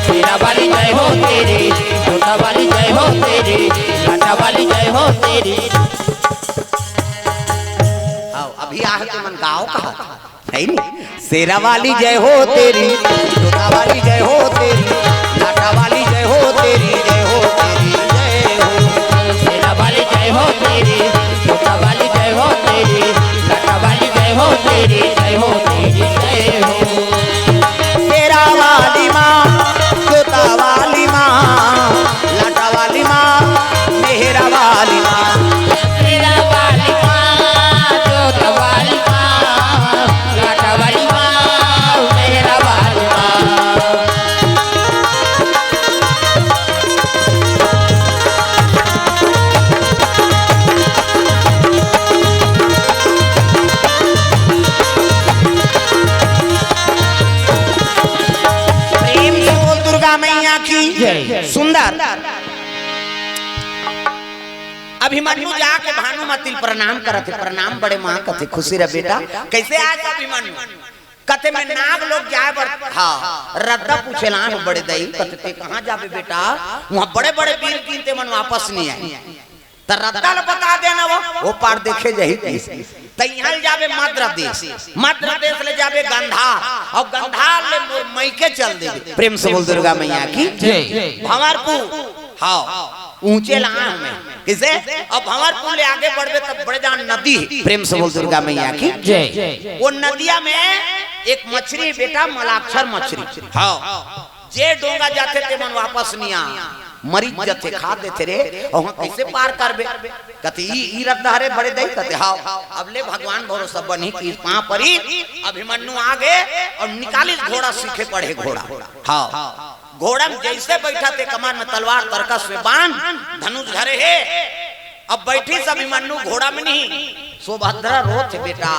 शेरा वाली जय हो तेरी, जोता वाली जय हो तेरी, लाटा वाली जय हो तेरी। आओ, अभी आहे तुमन गाओ कहा, हइ नी? शेरा वाली जय हो तेरी, जोता वाली जय हो तेरी, लाटा वाली जय हो तेरी, जय हो तेरी, जय हो। शेरा वाली जय हो तेरी, जोता वाली जय हो तेरी, लाटा वाली जय हो तेरी, जय हो तेरी। सुंदर। अभिमन्यु जाके भानुमती ल प्रणाम करत हे, "प्रणाम बड़े माँ," कथे, "खुशी रह बेटा।" "कैसे आए तो अभिमन्यु?" कथे, "मैं नाग लोक जाए बर।" हाँ, रद्दा पूछे ला आए हों बड़े दई। कथे, "ते कहाँ जाबे बेटा? वहाँ बड़े बड़े वीर कीन, ते मन वापस नहीं आए।" त रद्दा ल बता देना वो, वो पार देखे जाही। त इहाँ ले जाबे मद्र देश, मद्र देश ले जाबे गंधार, अउ गंधार ले मोर मइके चल देबे। प्रेम से बोल दुर्गा मैया की। जय। भंवरपुर, हाँ, ऊंचे ला आए हों मैं। किसे? अब भंवरपुर ले आगे बढ़बे तब बड़े जान नदी हे। प्रेम से बोल दुर्गा मैया की। जय। वो नदिया में एक मछरी बेटा, मलाक्षर मछरी। हाँ। जे डोंगा जाथे ते मन वापस नहीं आ, मरिच जथे, खा देथे रे, अउ हम कैसे पार करबे? कथे, "ई, ई रद्दा हरे बड़े दई?" कथे, "हाँ।" अब ले भगवान भरोसा बनी कि पाँव परी, अभिमन्यु आगे अउ निकालिस घोड़ा, सीखे पड़े घोड़ा। हाँ, घोड़ा में जैसे बैठा ते कमर में तलवार, तरकस में बाण, धनुष धरे हे। अब बैठिस अभिमन्यु घोड़ा में नहीं, सुभद्रा रोथे, "बेटा,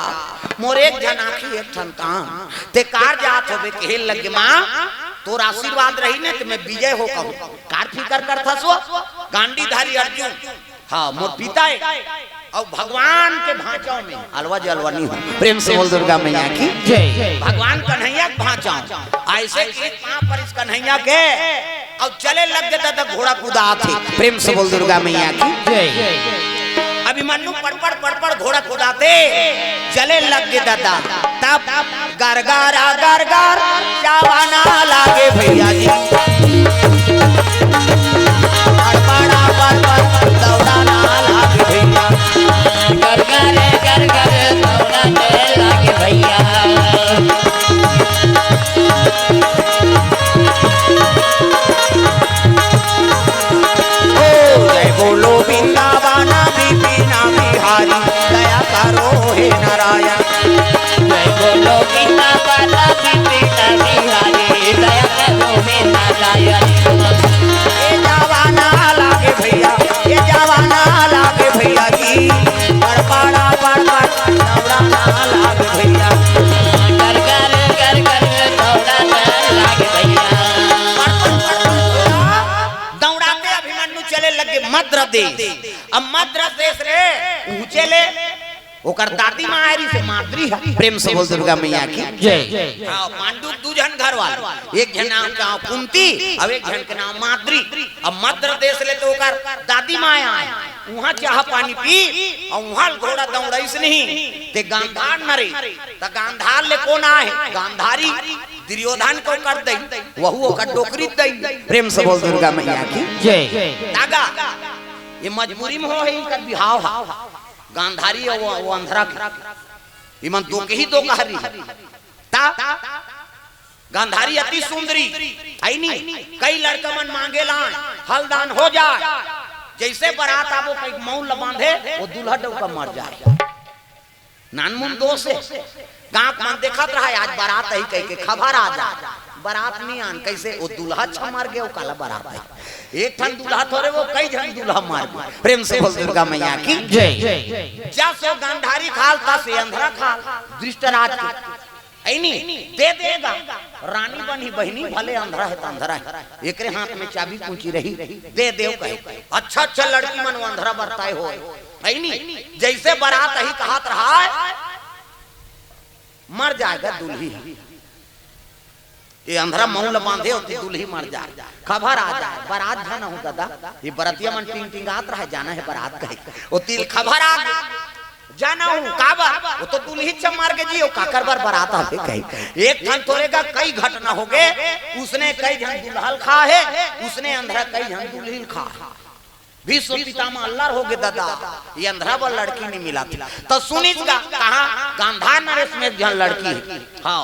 मोर एक झन आँखी एक ठन कान, ते कार जात होबे, कहे लगे माँ, तोर आशीर्वाद रही न त मैं विजय हो कहूँ, कार फिकर करथस वो?" गांडीधारी अर्जुन, हाँ, मोर पिता हे, अउ भगवान के भांचा में अलवा जलवा नहीं हो। प्रेम से बोल दुर्गा मैया की। जय। भगवान कन्हैया के भांचा। ऐसे की पाँव परिस कन्हैया के, अउ चले लग गे दादा घोड़ा कुदाथे। प्रेम से बोल दुर्गा मैया की। जय। अभिमन्यु पड़पड़ पड़पड़ घोड़ा कुदाथे, चले लग गे दादा। तब गरगरा गरगर जावाना लागे भैया जी। पड़पड़ा पड़पड़ दौड़ाना लागे भैया। गरगरे गरगर दौड़ाने लागे भैया। ओ जय बोलो वृंदावन बिपिन बिहारी, दया करो हे नारायण। जय बोलो वृंदावन बिपिन बिहारी, दया करो हे नारायण। ए जावाना लागे भैया, ए जावाना लागे भैया जी, पड़पड़ा पड़पड़ दौड़ाना लागे भैया। गरगर गरगर दौड़ाना लागे भैया। दौड़ाते अभिमन्यु चले लगे मद्र देश। अब मद्र देश रे ऊंचे ले ओकर दादी माँ आए रहिसे, माद्री ह। प्रेम से बोल दुर्गा मैया की। जय। हाँ, पांडु के दू झन घर वाले, एक झन नाम का कुंती, अउ एक झन के नाम माद्री। अब मद्र देश ले तो ओकर दादी माँ आए, उहाँ चाह पानी पी, अउ उहाँ घोड़ा दौड़ाइस नहीं, ते गांधार नरे, त गांधार ले कोन आए? गांधारी दुर्योधन के ओकर दई, वहू ओकर डोकरी दई। प्रेम से बोल दुर्गा मैया की। जय। तागा, ये मजबूरी में हो हे, इनकर बिहाव ह। गांधारी अउ वो, वो अंधरा के। इमन दो के ही दो कहरी। ता गांधारी अति सुंदरी, है नी? कई लड़का मन मांगे ला, हलदान हो जाए। जैसे बारात आबो, कई मउन ल बांधे, वो दूल्हा डउका मर जाए। नानमुन दोष हे। गांव के मन देखत रहा, आज बारात आही कहिके खबर आ जाए। बारात नहीं आन, कैसे वो दूल्हा अच्छा मर गे, वो काला बारात आही। एक ठन दूल्हा थोरे, वो कई झन दूल्हा मर गे। प्रेम से बोल दुर्गा मैया की। जय। जस वो गांधारी खाल, तस ये अंधरा खाल, धृतराज के। ऐनी दे देगा, रानी बनी बहिनी, भले अंधरा हे त अंधरा हे, एकरे हाथ में चाबी कुंची रही, दे देव कहे। अच्छा अच्छा लड़की मन वो अंधरा बरताए होय, ऐनी जैसे बारात आही कहत रहा, मर जाएगा दुल्ही। ये अंधरा मउन ल बांधे होते दुल्ही मर जाए, खबर आ जाए, बारात जाना हो दादा, ये बरतिया मन टिंग टिंगात रहे, जाना हे बारात कहे। ओ तिल खबर आ गई, जाना हूँ, काबर? वो तो दुल्ही च मर गे जी, वो काकर बर बारात आवे कहे। एक ठन थोरे का कई घटना हो गे, उसने कई झन दुल्हा ल खा हे, उसने अंधरा कई झन दुल्ही ल खा हे। भीष्म पितामह अल्लर हो गे दादा, ये अंधरा बर लड़की नहीं मिलत। त सुनिस गा, कहाँ? गांधार नरेश में एक झन लड़की हे। हाँ,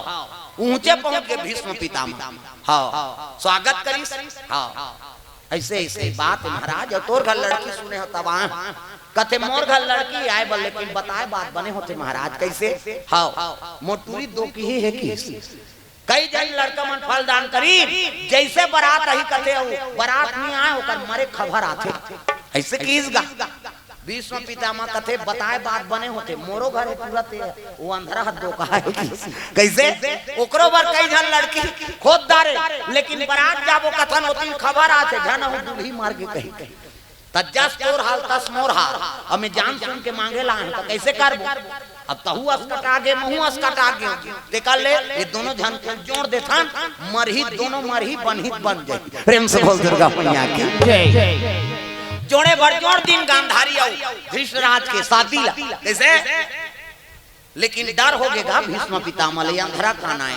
ऊंचे पहुंच गे भीष्म पितामह। हाँ, स्वागत करिस। हाँ, ऐसे ऐसे बात हे महाराज, अउ तोर घर लड़की सुने हो तब आए। कथे मोर घर लड़की आए बर, लेकिन बताए बात बने होते महाराज, कैसे? हाँ, मोर टूरी दो के ही हे कि कई झन लड़का मन फलदान करी, जैसे बारात आही कथे, अउ बारात नहीं आए, ओकर मरे खबर आथे। ऐसे किस गा? भीष्म पितामह कथे, बताए बात बने होथे, मोरो घर हे तुरंत ये, वो अंधरा ह धोखा हे। कइसे? ओकरो बर कई झन लड़की खोज डारे, लेकिन बरात जाबो कथन होती खबर आथे, झन हूँ दूल्ही मर गे कही। त जस तोर हाल तस मोर हाल, अब मैं जान सुन के मांगे ला हूँ, त कइसे करबो? अब तहू असकटा गे, महू असकटा गे, तेकर ले ये दोनों झन के जोड़ देथन, मरही दोनों मरही, बनही बन जाही। प्रेम से बोल दुर्गा मैया की। जय। जोड़े बर जोड़ दिन गांधारी अउ धृतराज के शादी ला। कइसे? लेकिन डर हो गे गा भीष्म पितामह ले, अंधरा काना हे,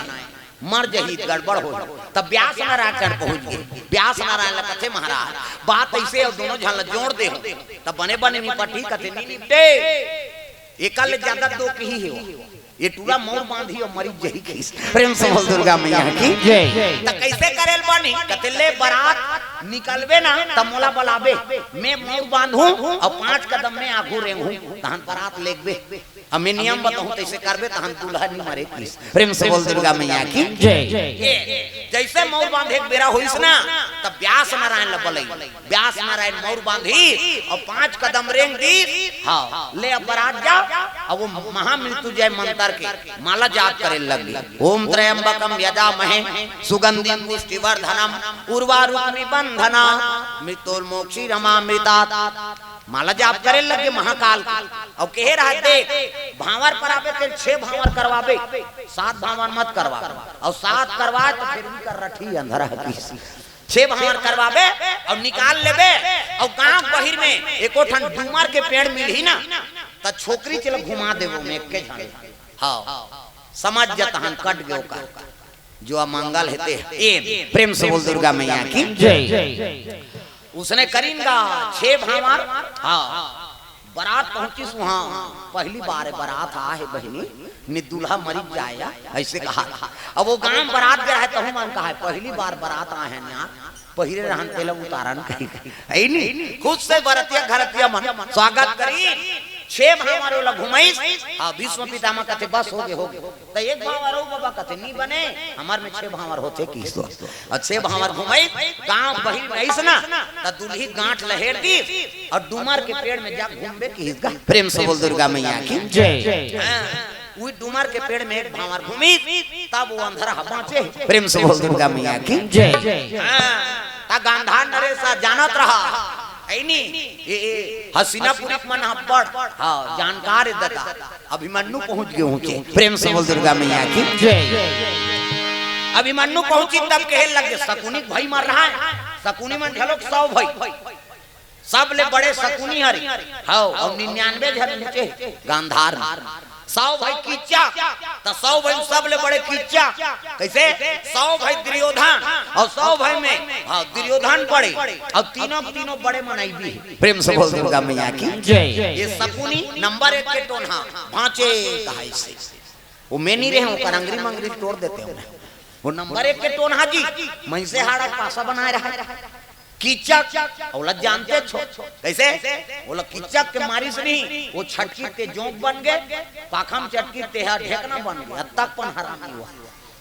मर जही, गड़बड़ हो। तब व्यास नारायण पहुंच गे। व्यास नारायण ला कथे, महाराज, बात अइसे हे, दोनों झन ला जोड़ दे हो, तब बने बने निपटही। कथे, नहीं निपटे, एकर ले ज्यादा दोखी हे वो। ये टूरा मउर बांधही अउ मरी जही कहिस। प्रेम से बोल दुर्गा मैया की। जय। त कइसे करे ल बनही? कथे, ले बरात निकलबे ना, त मोला बलाबे, मैं मउर बांधहूं अउ पांच कदम में आगू रेंगहूं, तहन बरात लेगबे। अब मैं नियम बताहूं, तइसे करबे, तहन दूल्हा नी मरे कहिस। प्रेम से बोल दुर्गा मैया की। जय। ये, जइसे मउर बांधे के बेरा होइस ना, तब व्यास नारायण ला बलई। व्यास नारायण मउर बांधी अउ पांच कदम रेंग दीस। हाँ, ले अब बरात जा। अब वो महामृत्युंजय मंत्र के माला जाप करे लग गे। ओम त्र्यंबकम यजामहे सुगंधिम पुष्टिवर्धनम उर्वारुकमिव बंधनात् मृत्योर्मुक्षीयमामृतात्। माला जाप करे लग गे महाकाल के। अउ कहे रहा, देख, भांवर पर आबे ते छह भांवर करवाबे, सात भांवर मत करवा। अउ सात करवाए त फेर भी कर रठी अंधरा कहिस। छह भांवर करवाबे अउ निकाल लेबे, अउ गांव बहिर में एको ठन डूमर के पेड़ मिलही ना, त छोकरी चल घुमा देबो में एके झन। हाँ, समझ जतहन कट गे ओकर। जो अमंगल हे ते। ए, प्रेम से बोल दुर्गा मैया की। जय। उसने करिन गा छह भांवर। हाँ, बरात पहुंचिस उहां, पहली बार बरात आए हे बहिनी, नी दूल्हा मरी जाए या, अइसे कहा। अब वो गांव बरात गे हे, तहू मन कहा, पहली बार बरात आए हे ना, पहिरे रहन तेला उतारन कही। हे नी? खुद से बरतिया घरतिया मन स्वागत करी, छह भांवर ओला घुमइस। हाँ, भीष्म पितामह कथे, बस हो गे, हो गे। त एक भांवर अउ बबा कथे, नी बने, हमर में छह भांवर होथे कहिस। अउ छह भांवर घुमइस, गांव बहिर में अइस ना, त दूल्ही गांठ ल हेर दीस अउ डूमर के पेड़ में जा घूमबे कहिस गा। प्रेम से बोल दुर्गा मैया की। जय। हाँ, उही डूमर के पेड़ में एक भांवर घुमिस, तब वो अंधरा ह बांचे। प्रेम से बोल दुर्गा मैया की। जय। हाँ, त गांधार नरेश जानत रहा, हे नी? ए, ए, हस्तिनापुरी के मन ह बड़, हाँ, जानकार हे ददा। अभिमन्यु पहुंच गे ऊंचे। प्रेम से बोल दुर्गा मैया की। जय। अभिमन्यु पहुंचिस तब कहे लग गे, सकुनी के भई मर रहा हे। सकुनी मन घलोक सौ भई, सबले बड़े सकुनी हरे। हव, अउ निन्यानवे झन ऊंचे गांधार में। सौ भई किच्चक, त सौ भई में सबले बड़े किच्चक। कइसे? सौ भई दुर्योधन अउ सौ भई में, हाँ, दुर्योधन बड़े, अउ तीनों तीनों बड़े मनई भी हे। प्रेम से बोल दुर्गा मैया की। जय। ये सकुनी नंबर एक के टोनहा, भांचे कहाइसे। वो मैं नी रहे हूं, ओकर अंगरी मंगरी तोड़ देते हूं। वो नंबर एक के टोनहा जी, मइसे हाड़ा पासा बनाए रहा। किच्चक, ओला जानते छो। कइसे? ओला किच्चक के मारिस नहीं, वो छटकी ते जोंक बन गे, पाखा म चटकी ते हा ढेकना बन गे, अतक पन हरामी हुआ।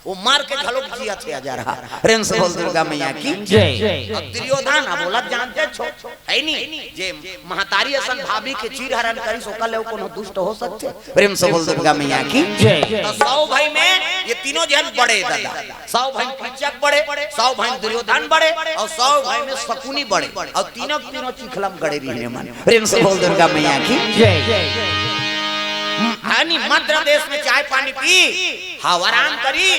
वो मर के घलोक जियत हे अजरहा। प्रेम से बोल दुर्गा मैया की। जय। अब दुर्योधन, अब ओला जानते छो, हे नी? जे महतारी असन भाभी के चीरहरण करिस, ओकर ले कोनो दुष्ट हो सकथे? प्रेम से बोल दुर्गा मैया की। जय। त सौ भई में ये तीनों झन बड़े ददा। सौ भई में किच्चक बड़े, सौ भई में दुर्योधन बड़े, अउ सौ भई में सकुनी बड़े, अउ तीनों तीनों चिखला म गड़े रहिन मन। प्रेम से बोल दुर्गा मैया की। जय। हे नी, मद्र देश में चाय पानी पी, हव आराम करी,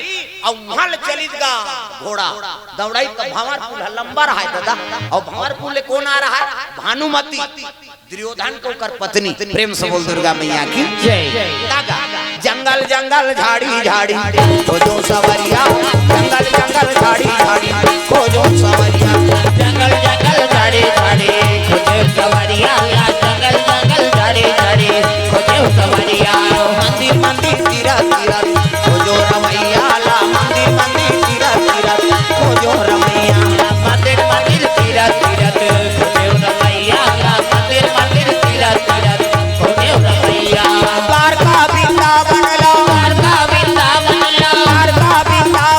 अउ उहां ले चलिस गा घोड़ा दौड़ाई, त भंवरपुर ह लंबा रहा हे ददा, अउ भंवरपुर ले कोन आ रहा हे? भानुमति। दुर्योधन के ओकर पत्नी। प्रेम से बोल दुर्गा मैया की। जय। तागा, जंगल जंगल झाड़ी झाड़ी खोजो सवरिया, जंगल जंगल झाड़ी झाड़ी खोजो सवरिया। जंगल जंगल झाड़ी झाड़ी खोजो सवरिया, जंगल जंगल झाड़ी झाड़ी खोजो सवरिया। मंदिर मंदिर तीरथ तीरथ खोजो रमैया ला, मंदिर मंदिर तीरथ तीरथ खोजो रमैया। मंदिर मंदिर तीरथ तीरथ खोजो रमैया ला, मंदिर मंदिर तीरथ तीरथ खोजो रमैया। द्वारका वृंदावन ला, द्वारका वृंदावन ला, द्वारका वृंदावन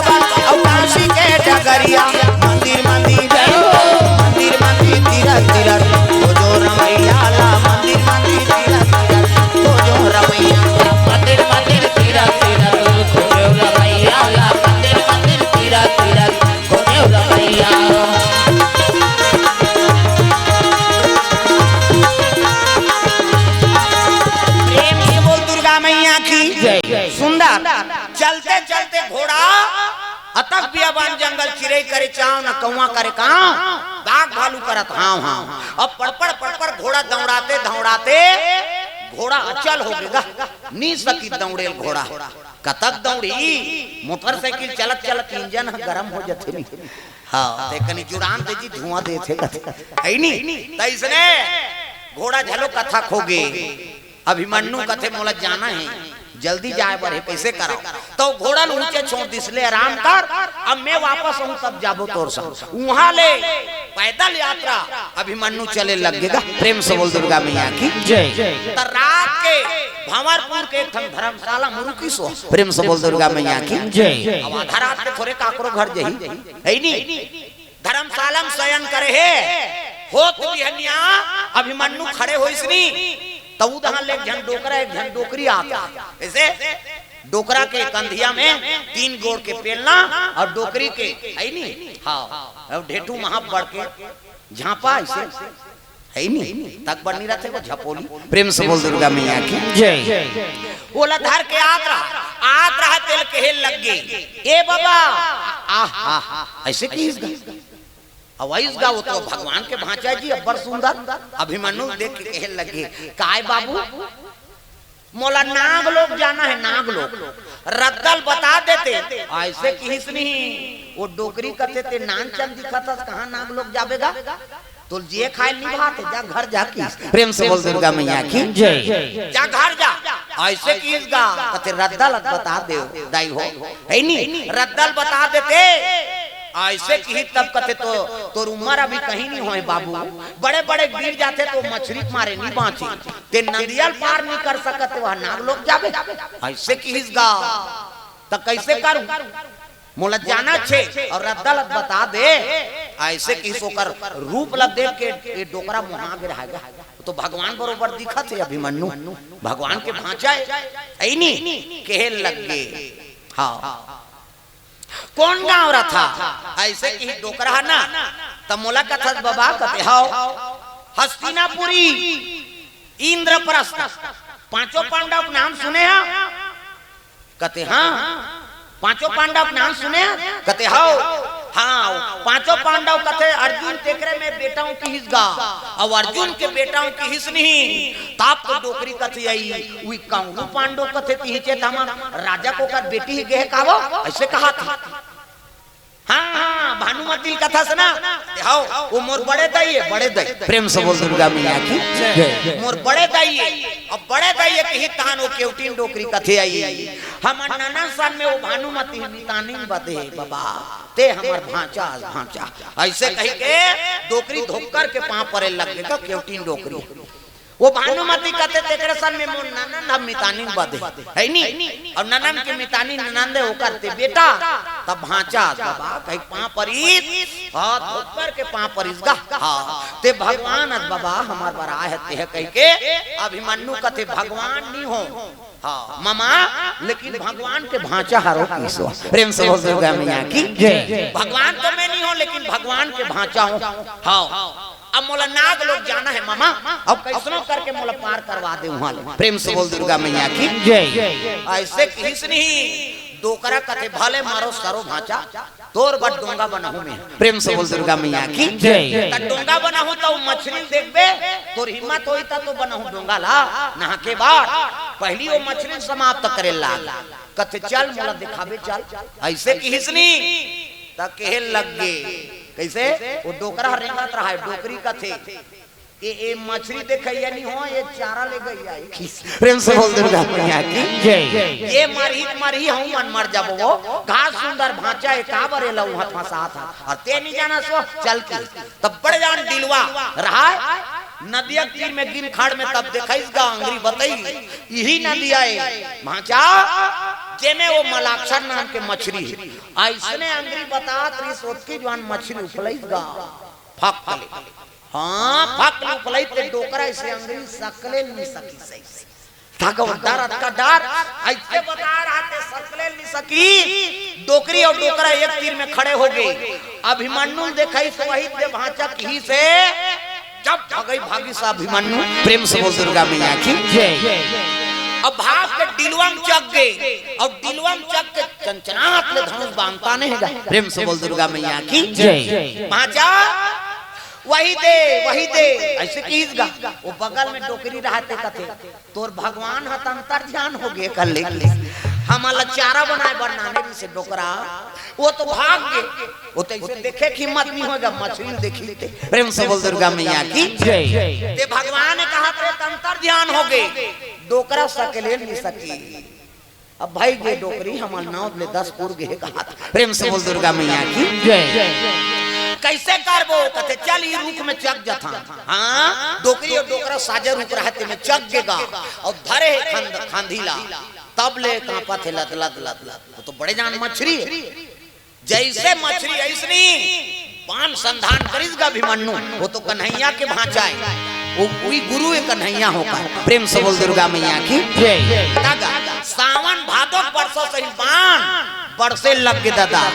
बियाबान जंगल चिरई करे चाव, न कौवा करे कांव, बाघ भालू करत हांव हांव। अब पड़पड़ पड़पड़ घोड़ा दौड़ाते दौड़ाते घोड़ा अचल हो गेगा, नी सकी दौड़ेल घोड़ा। कतक दौड़ी, मोटरसाइकिल चलत चलत इंजन ह गरम हो जथे नी। हाँ, ते कनी जुड़ान दे जी, धुआं देथे कथे। है नी? तइसने घोड़ा झलो कथक हो गे। अभिमन्यु कथे, "मोला जाना हे, जल्दी जाए बर हे, कइसे करव?" तो घोड़ा ल ऊंचे छोड़ दिस, "ले आराम कर, अब मैं वापस आहूं तब जाबो तोर संग।" उहां ले पैदल यात्रा अभिमन्यु चले लग गेगा। प्रेम से बोल दुर्गा मैया की जय। त रात के भंवरपुर के एक ठन धर्मशाला म रुकिस ओ। प्रेम से बोल दुर्गा मैया की जय। अब आधा रात के थोरे काकरो घर जही, है नी? धर्मशाला म शयन करे हे। होत बिहनिया अभिमन्यु खड़े होइस नी, त उदहां ले एक झन डोकरा, एक झन डोकरी आत हे। कइसे? डोकरा के कंधिया में तीन गोड़ के पेलना अउ डोकरी के, है नी? हाँ, अउ ढेटू महा बड़ के झांपा अइसे, है नी? तक बड़ नी रथे वो झपोली। प्रेम से बोल दुर्गा मैया की जय। ओला धर के आत रहा, आत रहा, तेला कहे लग गे, "ए बाबा, आह, आह, अइसे किहिस गा?" अउ अइस गा, वो तो भगवान के भांचा जी, अब्बड़ सुंदर। अभिमन्यु देख के कहे लग गे, "काय बाबू?" "मोला नाग लोक जाना हे, नाग लोक। रद्दा ल बता देते।" अइसे किहिस नहीं। वो डोकरी कथे, "ते नानचन दिखत हस, कहां नाग लोक जाबे गा? तोला जिए खाए ल नी भात हे, जा घर जा," किहिस। प्रेम से बोल दुर्गा मैया की जय। "जा घर जा।" अइसे किहिस गा, कथे, "रद्दा ल बता दे दाई हो, है नी? रद्दा ल बता देते।" अइसे किहिस तब कथे, "तो तोर उमर अभी कहीं नी होय बाबू, बड़े बड़े गिर जाथे तो मछरी के मारे नी बांचे।" ते नदिया ल पार नी कर सकत, ते वह नाग लोक जाबे? अइसे किहिस गा, त कइसे करूं? मोला जाना छे अउ रद्दा ल बता दे। अइसे किहिस, ओकर रूप ल देख के ये डोकरा मोहा गे रहा गा। तो भगवान बरोबर दिखत हे अभिमन्यु, भगवान के भांचा हे, है नी? कहे लग गे, हाँ। "कोन गांव रथा?" अइसे किहिस डोकरा ह ना, त मोला कथस बबा, कथे, "हव, हस्तिनापुरी, इंद्रप्रस्थ, पांचों पांडव के नाम सुने हव?" कथे, "हां।" "पांचों पांडव के नाम सुने हव?" कथे, "हव।" "हां, पांचों पांडव कथे अर्जुन तेकरे में बेटा हूं किहिस गा, अउ अर्जुन के बेटा हूं किहिस नहीं।" तब तो डोकरी कथे, "अई, उही कांगरू पांडव कथे तिहिचे धामा राजा के ओकर बेटी ही गे हे का वो?" अइसे कहत हे। "हां, हां, भानुमती ल कथस ना?" "हव, वो मोर बड़े दाई हे, बड़े दाई।" प्रेम से बोल दुर्गा मैया की जय। "मोर बड़े दाई हे, अब बड़े दाई हे किहिस तहां वो केवटिन डोकरी कथे अई, हमर ननद सन में वो भानुमती मितानिन बदे बबा, ते हमर भांचा अस भांचा।" अइसे कहिके डोकरी धोकर के पांव परे लग गे गा केवटिन डोकरी। वो भानुमती कथे, "तेकरे सन में मोर ननद ह मितानिन बदे, है नी? अउ ननद के मितानी ननद हे, ओकर ते बेटा, त भांचा अस बबा," कहिके पांव परिस, हां, धोकर के पांव परिस गा। हां, "ते भगवान अस बबा, हमर बर आय हस तेह," कहिके अभिमन्यु कथे, "भगवान नी हों, हां, ममा, लेकिन भगवान के भांचा हरों किहिस ओ।" प्रेम से बोल दुर्गा मैया की जय। "भगवान तो मैं नी हों, लेकिन भगवान के भांचा हों।" हां। "अब मोला नाग लोक जाना हे ममा, अब कइसनो करके मोला पार करवा दे उहां ले।" प्रेम से बोल दुर्गा मैया की जय। अइसे किहिस नहीं, डोकरा कथे, "भले मरो सरो भांचा, तोर बर डोंगा बनाहूं मैं।" प्रेम से बोल दुर्गा मैया की जय। "त डोंगा बनाहूं त वो मछरी ल देखबे, तोर हिम्मत होही त तो बनाहूं डोंगा ला, नहा के बाद पहिली वो मछरी ल समाप्त करे लाग।" कथे, "चल मोला देखाबे चल।" अइसे किहिस नहीं, त कहे लग गे। कइसे? वो डोकरा रेंगत रहा हे, डोकरी कथे, "ए, ए मछरी देखइया नी हों, ए चारा ले गइया हे।" प्रेम से बोल दुर्गा मैया की जय। "ए मरही त मरही, हमन मर जाबो वो, का सुंदर भांचा हे, काबर एला उहां फंसात हस, अउ ते नी जानस ओ, चल के।" त बड़े जान डिलवा रहा हे, नदिया के तीर में गिन खाड़ में, तब देखाइस गा अंगरी बतइस, "इही नदिया हे भांचा, जेमे वो मलाक्षर नाम के मछरी हे।" अइसने अंगरी बतात रिहिस, ओतकी जुवार मछरी उफलइस गा, फक ले। हां, फक ले उफलइस ते डोकरा अइसे अंगरी सकले ल नी सकिस। तक डर, तक डर, अइसे बता रहा ते सकले ल नी सकिस। डोकरी अउ डोकरा एक तीर में खड़े हो गे। अभिमन्यु ल देखाइस, वही ते भांचा किहिस हे, जब भगई भागिस अभिमन्यु। प्रेम से बोल दुर्गा मैया की जय। अब भाग के डिलवा म चघ गे, अउ डिलवा म चघ के चनचनात ले धनुष बांधता नहीं गा। प्रेम से बोल दुर्गा मैया की जय। भांचा, वही दे, वही दे, अइसे कहिस गा। ओ बगल में डोकरी रहत हे, कथे, "तोर भगवान ह त अंतर ध्यान हो गे," कह ले। हमन ला चारा बनाए बर लाने रहिसे डोकरा, ओ तो भाग गे। ओ तो अइसे देखे के हिम्मत नहीं होय गा, मछरी ल देखही ते। प्रेम से बोल दुर्गा मैया की जय। ते भगवान हे कहत रहे त अंतर ध्यान हो गे, डोकरा सकले नहीं सकी। अब भाई गे डोकरी, हमर नौ ले दस पुर गे हे कहत। प्रेम से बोल दुर्गा मैया की जय। कइसे करबो? कथे, "चल, ई रूख में चघ जथन।" हाँ, डोकरी अउ डोकरा साझा रूख रहत हे, तेमे चघ गे गा, अउ धरे हे खंद-, खांधी ला, तब ले कांपत हे लद लद लद लद। ओ तो बड़े जान मछरी हे। जइसे मछरी अइसनी बाण संधान करिस गा अभिमन्यु, ओ तो कन्हैया के भांचा हे, ओ कोई गुरु हे कन्हैया हो का। प्रेम से बोल दुर्गा मैया की जय। तगा सावन भादो के बरसा सही बाण बरसे लग गे ददा।